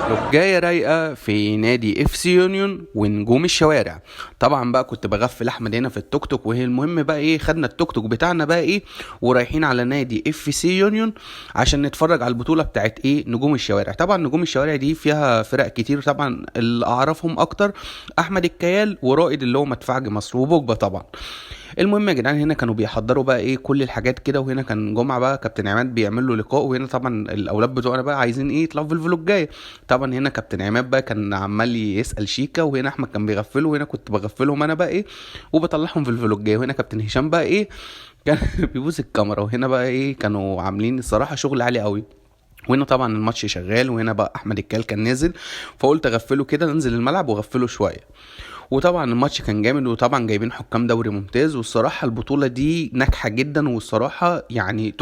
فلوجاية رايقة في نادي اف سي يونيون ونجوم الشوارع. طبعا بقى كنت بغفل احمد هنا في التوك توك، وهي المهم بقى ايه، خدنا التوك توك بتاعنا بقى ايه ورايحين على نادي اف سي يونيون عشان نتفرج على البطولة بتاعت ايه نجوم الشوارع. طبعا نجوم الشوارع دي فيها فرق كتير، طبعا اللي اعرفهم اكتر احمد الكيال ورائد اللي هو مدفعج مصر وبوجبا طبعا. المهم يا جدعان هنا كانوا بيحضروا بقى ايه كل الحاجات كده، وهنا كان جمعه بقى كابتن عماد بيعمل له لقاء، وهنا طبعا الاولاد بتوعنا بقى عايزين ايه يطلعوا في الفلوجايه. طبعا هنا كابتن عماد بقى كان عمال يسال شيكا، وهنا احمد كان بيغفله، وهنا كنت بغفلهم انا بقى ايه وبطلعهم في الفلوجايه. وهنا كابتن هشام بقى ايه كان بيبوس الكاميرا، وهنا بقى ايه كانوا عاملين الصراحة شغل عالي قوي. وهنا طبعا الماتش شغال، وهنا بقى احمد الكال كان نازل، فقلت اغفله كده ننزل الملعب واغفله شوية. وطبعا الماتش كان جامد، وطبعا جايبين حكام دوري ممتاز، والصراحة البطولة دي ناجحة جدا، والصراحة يعني